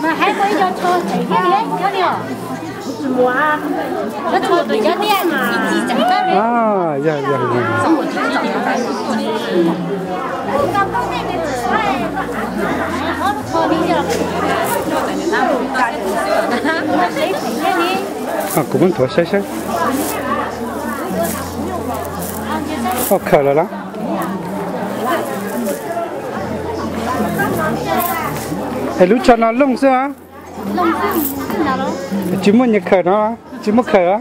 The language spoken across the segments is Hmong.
Mas hais muaj ib co tsho tseem thiab li, cov niag, cov niag ib ci tseem kawg li. Yog yog yog. Kuv muab nthuav saib saib. Khaws lawm los? Es lub tsho no looj xwb a. Tsis muaj nyias khaws no, tsis muaj khaws a.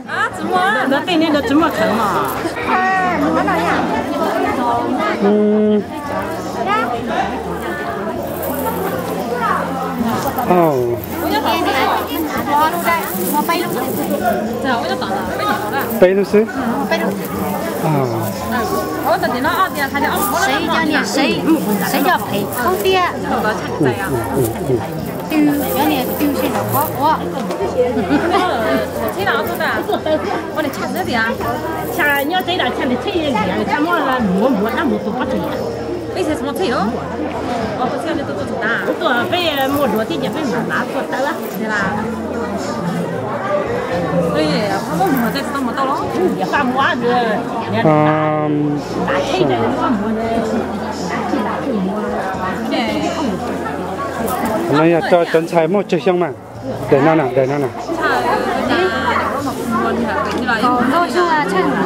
Peb lub xwb. Sev cov niag sev, sev cov phem koob tiag. Twg cov niag twg seb nraum qhov quav. Nyob tsev dam tshaj nws tsheb muab muag dab mus tus pob tsev. Peb tuaj peb muag duav thiab ces peb mam lav tuaj tawb. No yog rau cov ntxhais muaj tsawg xyoo mas? Daim no na, daim no na. Loj loj na.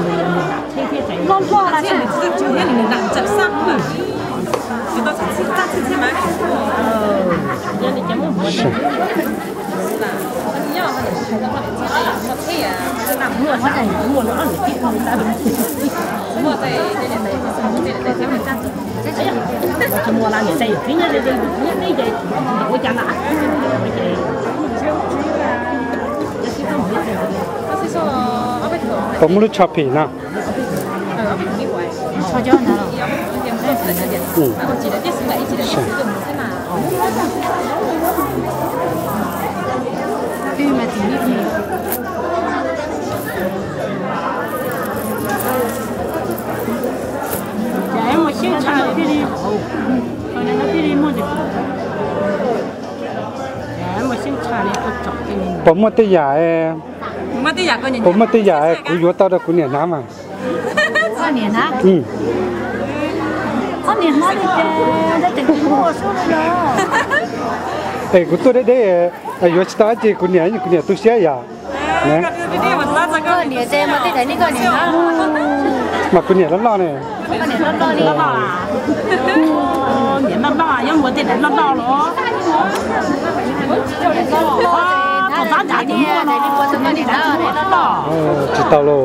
Puas muaj lub tsho phim no? Puas muaj tej yam, puas muaj tej yam kuv yuav tau rau kuv niam hnav mas? Es kuv tuaj deb deb, yuav tsis tau dab tsi, kuv niam, kuv niam tu siab yom. Mas kuv niam loj loj ne. Tsis tau lauj.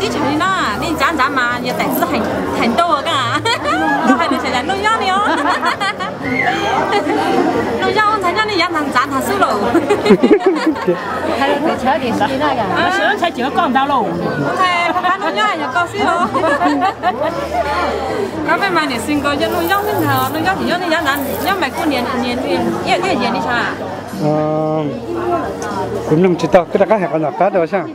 Tib tsham li no, nej ntxav ntxav mas yog daim txwv theem ntau koj hais li sawv daws Nuj Yob li os. Nuj Yob ntxhais nyob nej yav ntxav ntxav ntag xwb lauj. Ntxhais koj ntag lauj. Ntxhais pab Nuj Yob yog koj xwb lauj. Koj peb mas niam single yog Nuj Yob xwb ntag, Nuj Yob tsis nyob nej yav ntxav, nyob mas kuj niam niam ib yam tiag yias li sas. Kuv mloog tsis tau, koj rov qab hais qhov nram qab rau saib.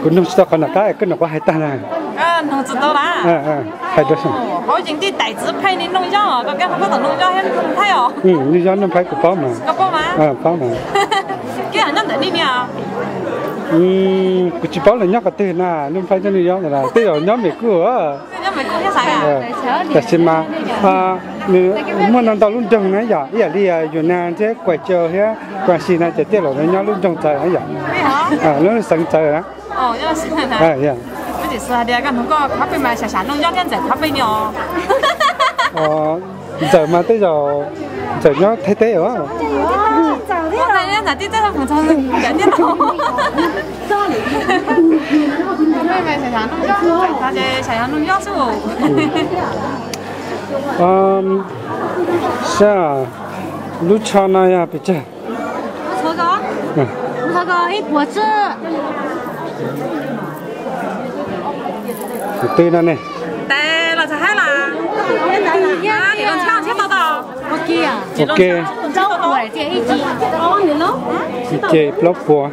Kuv mloog tsis tau qhov nram qab, koj nram qab hais tag na. Hais rau saib. Nuj Yob Nuj Nphaib kuv paub mas. Paub mas. Kuv tsis paub lawv nyob qhov twg na, Nuj Nphaib thiab Nuj Yob ntawd tej zaum nyob Mes Kuj. Tab sis mas nws muaj ntau ntau lub nroog na yom, ib yam li Yus Nas thiab Kuam Cau thiab Kuam Sis na ces tej zaum nyob lub nroog txawv na yom, lub xeev txawv na. Ntxawm mas tej zaum Ntxawm nyob Thaib teb os. Saib lub tsho no yog pes tsawg? Tus twg no ne? Ua ke. Ces plaub puas.